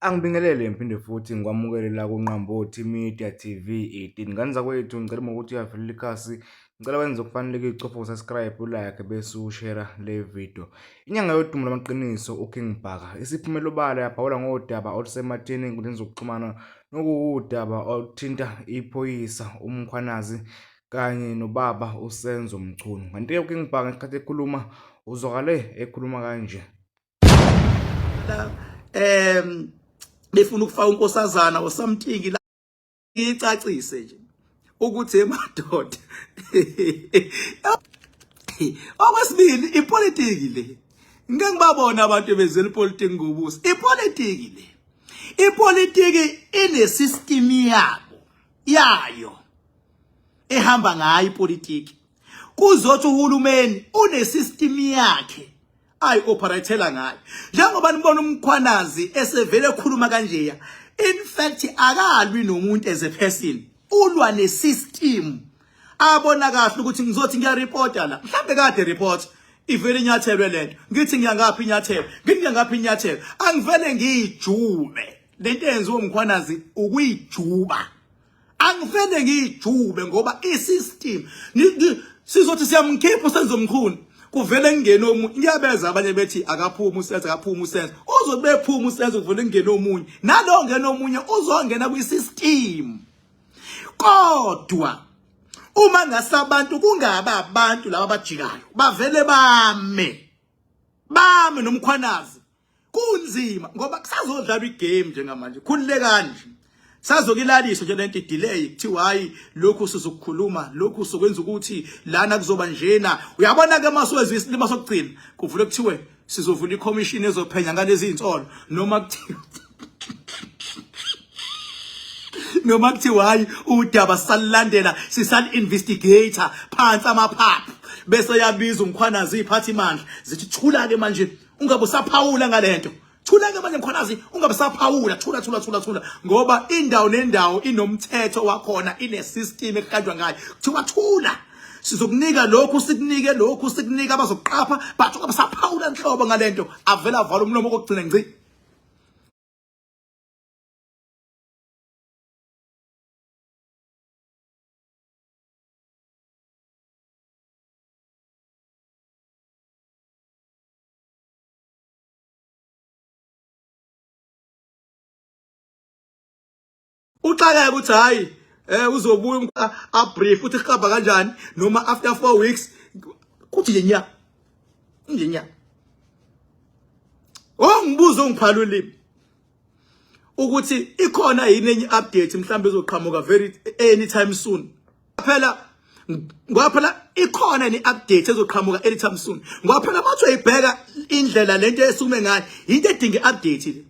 Angibingelele ngiphinde futhi ngikwamukele la kuNqambothi Media TV 18. Ngane zakwethu ngicela uma ukuthi uyavelela ikhasi, ngicela wenze okufanelekile ucofa usubscribe, ulike bese ushare le video. Inyanga yodumo lwamaqiniso uKing Bhaka isiphumele obala yaphawula ngodaba olusematheni enkundleni zokuxhumana nokuwudaba oluthinta iphoyisa uMkhwanazi kanye nobaba uSenzo Mchunu. Kanti-ke uKing Bhaka ngesikhathi ekhuluma uzwakale ekhuluma kanje. La befuna ukufaka unkosazana or something la ngicacise nje ukuthi emadoda. Okwesibili, ipolitiki le, ngike ngibabona abantu bezela ipolitiki ngobuso. Ipolitiki le, ipolitiki ine system yabo yayo ehamba ngayo ipolitiki. Kuzothi uhulumeni une system yakhe ayi-operate-ela ngayo. Njengoba nibona uMkhwanazi esevele ekhuluma kanjeya, in fact akalwi nomuntu as a person, ulwa ne-system. Abona kahle ukuthi ngizothi ngiyareporta la, mhlambe kade report ivele inyathelwe lento, ngithi ngiyangaphi inyathelo, ngithi ngiyangaphi inyathelo, angivele ngiyijube lento eyenziwe uMkhwanazi, ukuyijuba. Angifele ngiyijube ngoba isystem sizothi siyamkhipha uSenzo Mchunu, kuvele kungene omunye. Ngiyabeza abanye bethi akaphuma uSenzo, akaphuma uSenzo, uzobe bephuma uSenzo kuvele kungene omunye, nalo ngena omunye uzongena kwisystem. Kodwa uma ngasabantu kungaba abantu laba abajikayo bavele bame bame noMkhwanazi, kunzima ngoba kusazodlalwa igame njengamanje. Khululekani nje, sazokilaliswa nje lento delay, kuthiwa hayi lokhu sizokukhuluma, lokhu sokwenza ukuthi lana kuzoba njena. Uyabona ke masuwezwe isilima sokugcina kuvule kuthiwe sizovula icommission ezophenya ngalezi insolo, noma kuthiwa hayi udaba sisalulandela, sisal investigator phansi amaphaphu, bese yabiza uMkhwanazi iphathi mandla zithi thula ke manje, ungabe usaphawula ngalento, thula ke manje Mkhwanazi, ungabe usaphawula, thula thula thula thula, ngoba indawo nendawo inomthetho wakhona, ine system ekuhanjwa ngayo. Kuthiwa thula, sizokunika lokhu, sikunike lokhu, sikunika abazokuqapha, but ungabe usaphawula nhlobo ngalento. Avela avala umlomo kokugcina ngci. Uxakeka ukuthi hayi uzobuya a brief uthi kuhamba kanjani, noma after 4 weeks kuthi nje nya nje nya. Oh, ngibuza ongiphala ulimi ukuthi ikhona yini enye update mhlawumbe ezoqhamuka very anytime soon. Phela ngoba phela ikhona ni update ezoqhamuka anytime soon, ngoba phela bathi uyibheka indlela lento esukume ngayo, into edinga i-update le.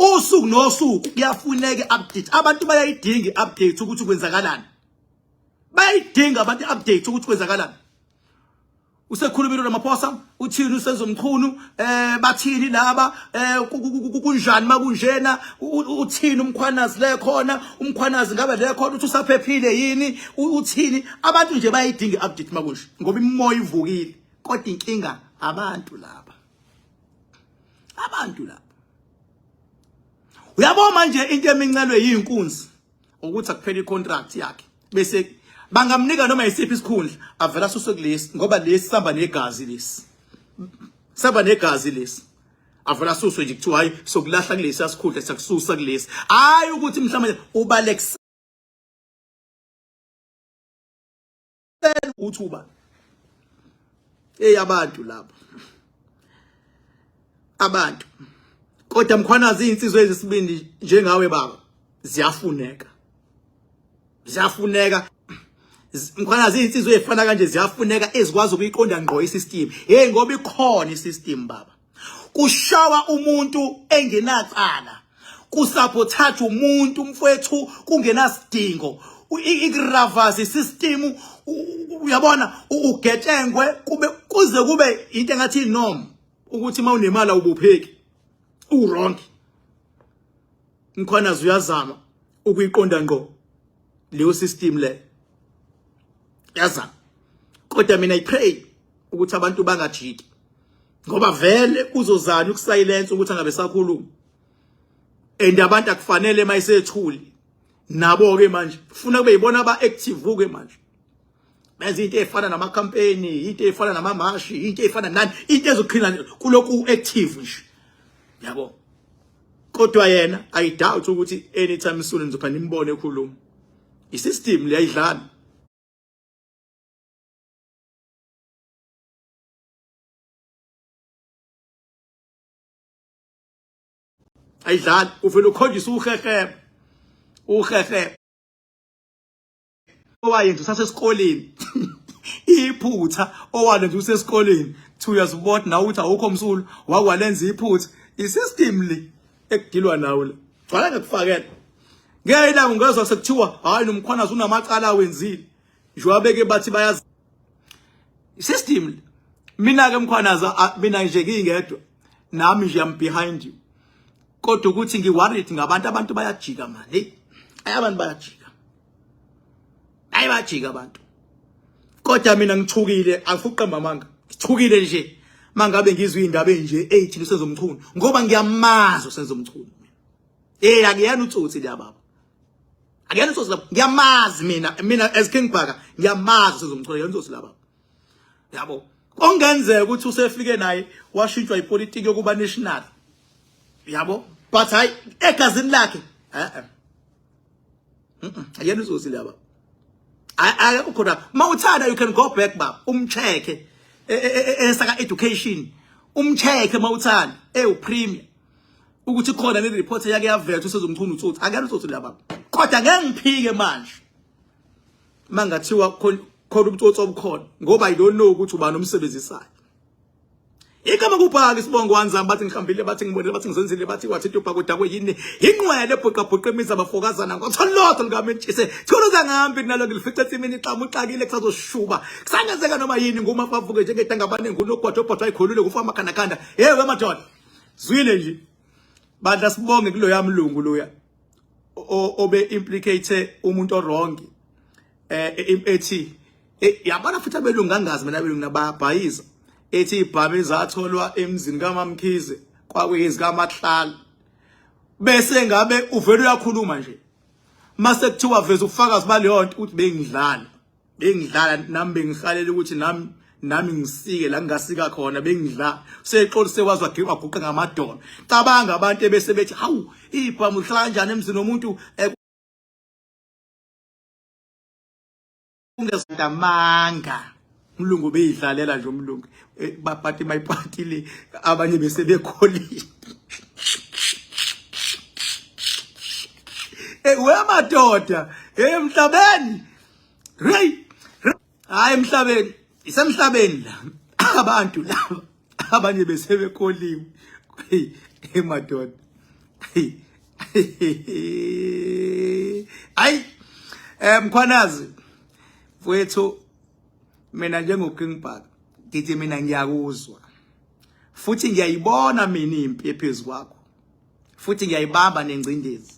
Usuku nosuku kuyafuneka i-update, abantu bayayidinga i-update ukuthi kwenzakalani, bayayidinga abantu i-update ukuthi kwenzakalani. Usekhulumile uRamaphosa, uthini uSenzo Mchunu, bathini laba, kunjani makunjena, uthini uMkhwanazi le khona, uMkhwanazi ngabe le khona uthi usaphephile yini, uthini. Abantu nje bayayidinga i-update makunje ngoba imimoya ivukile. Kodwa inkinga abantu laba, abantu laba uyabo manje into emincelwe yinkunzi ukuthi akuphela icontract yakhe bese bangamnika noma yisiphi isikhundla, avela asuswe kulesi ngoba lesi samba negazi, lesi samba negazi lesi, avela asuswe nje, kuthiwa hayi sokulahla kulesi asikhundla, siyakususa kulesi. Hayi ukuthi mhlawumbe ubalekisela uthi uba hey abantu lapho abantu. Kodwa Mkhwanazi, izinsizwa ezisibindi njengawe baba ziyafuneka, ziyafuneka Mkhwanazi, izinsizwa ezifana kanje ziyafuneka, ezikwazi ukuyiqonda ngqo isystem. Hey, ngoba ikhona isystem baba, kushawa umuntu engenacala, kusabotage umuntu mfowethu kungenasidingo, ikuravas isystem, uyabona, ugetshengwe kube kuze kube into engathi norm ukuthi uma unemali awubopheki, uwrong. Mkhwanazi uyazama ukuyiqonda ngqo leyo system le, yazama, kodwa mina I pray ukuthi abantu bangajiki ngoba vele uzozanya ukusilence ukuthi angabe sakhuluma. And abantu akufanele mayisethuli nabo ke manje funa kube yibona aba active ke manje benza into efana nama campaign, into efana nama march, into efana nani, into ezoqhina kulokhu active nje yabo. Kodwa yena I doubt ukuthi anytime soon nizopha nimbone ekhuluma. I-system leyayidlala ayidlali, uvele ukhonjisa uhehe uhehe owayenza usasesikoleni iphutha owalenza usesikoleni kuthiwa uyazibona nawe ukuthi awukho msulu wakwalenza iphutha. I-system le ekudilwa nawo le gcwala ngekufakela ngeke ilanga ungezwa sekuthiwa hayi nomkhwanazi unamacala awenzile njengoba beke bathi bayazi system. Mina ke mkhwanazi, mina nje ngingedwa nami nje I'm behind you, kodwa ukuthi ngi-worried ngabantu, abantu bayajika man. Hey, abantu bayajika, hayi bayajika abantu. Kodwa mina ngithukile, angifuqe mamanga, ngithukile nje mangabe ngizwe indaba enje ethi uSenzo Mchunu, ngoba ngiyamazi uSenzo Mchunu. Eh, akuyena utsotsi la baba, akuyena utsotsi la, ngiyamazi mina, mina as King Bhaka ngiyamazi uSenzo Mchunu, akuyena utsotsi la baba yabo. Kongenzeka ukuthi usefike naye washintshwa ipolitiki yokuba national yabo, but hayi egazini lakhe eh eh akuyena utsotsi la baba, akekho khona. Mawuthanda you can go back baba, umcheck esaka education, umcheck mawuthanda ewu premier ukuthi khona ne report eyake yavela uSenzo Mchunu utsotsi, akuyena utsotsi la baba. Kodwa ngeke ngiphike manje mangathiwa khona ubutsotsi obukhona, ngoba I don't know ukuthi ubani omsebenzisayo. Igama kubhaka isibongo wanzama bathi ngihambile, bathi ngibonile, bathi ngizenzile, bathi wathi ubhaka udakwe yini inqwele ebhuqa bhuqa imizi abafokazana ngotholotho likamentshise thuluza ngambi kunalo ngilifice ensimini ixamu uxakile kusazoshuba kusangenzeka noma yini nguma bavuke njengedangabane ngunogwajo obhotshwa ayikhulule kufa amakhandakhanda. Hey wemadoda, zwile nje bandla, sibonge kuloya mlungu loya obe implicate umuntu owrong ethi yabona futhi abelungu angazi mina abelungu nabayabhayiza ethi ibhamu ezatholwa emzini kaMamkhize kwakuyezi kaMahlala, bese ngabe uvela uyakhuluma nje mase kuthiwa veza ubufakazi baleyo nto uthi bengidlala bengidlala nami bengihalela ukuthi nami ngisike la ngingasika khona bengidla sexolise wazi waguqa ngamadolo. Cabanga abantu ebese bethi hawu ibhamu lihlala kanjani emzini womuntu ungezamanga umlungu beyidlalela nje umlungu bapati mayipati le abanye bese bekholile. We madoda, emhlabeni hey, hayi emhlabeni, isemhlabeni la abantu laba abanye bese bekholiwe. Hey madoda, hey hayi Mkhwanazi mfowethu, mina njengo King Bhaka ngithi mina ngiyakuzwa futhi ngiyayibona mina impi ephezulu kwakho, futhi ngiyayibamba nengcindezi,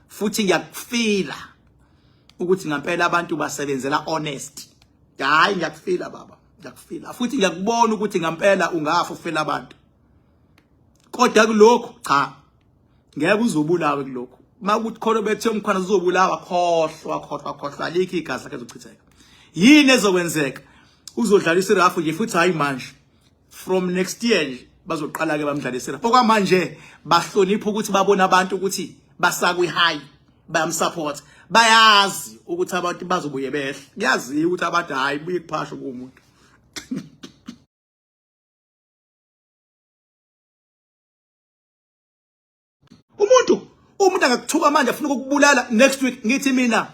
futhi ngiyakufila ukuthi ngempela abantu basebenzela honest. Hayi ngiyakufila baba, ngiyakufila futhi ngiyakubona ukuthi ngempela ungafa ufela abantu, kodwa kulokhu cha ngeke uzobulawe kulokhu. Makuthi khona bethe uMkhwanazi uzobulawa, khohlwa khohlwa khohlwa, alikho igazi lakhe ezochitheka. Yini ezokwenzeka? Uzodlalisa irafu nje futhi hayi manje, from next year nje bazoqala ke bamdlalise irafu. Okwamanje bahlonipha ukuthi babona abantu ukuthi basakwi high bayamsupport, bayazi ukuthi abantu bazobuye behle, kuyaziwa ukuthi abantu hayi buye kuphasho kumuntu. Umuntu angakuthuka manje afuna ukukubulala next week. Ngithi mina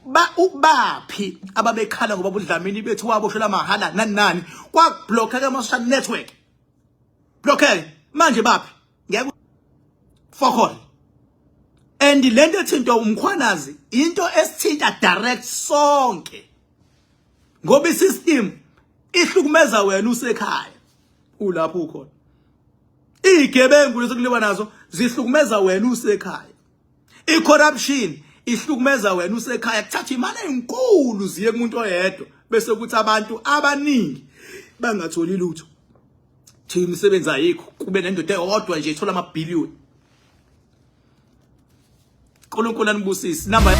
ba ubaphi ababekhala ngoba uDlamini bethu waboshela mahala nani nani, kwakublock ke ama social network, block manje baphi? Ngeke fokol. And lento ethinta uMkhwanazi into esithinta direct sonke, ngoba isystem ihlukumeza wena usekhaya ulapho ukhona. Izigebengu lezo kuliwa nazo zihlukumeza wena usekhaya, i-corruption ihlukumeza wena usekhaya, kuthatha imali enkulu ziye kumuntu oyedwa bese kuthi abantu abaningi bangatholi lutho. Thi imisebenzi ayikho, kube nendoda eyodwa nje ithola amabhiliyoni. uNkulunkulu anibusise. Number.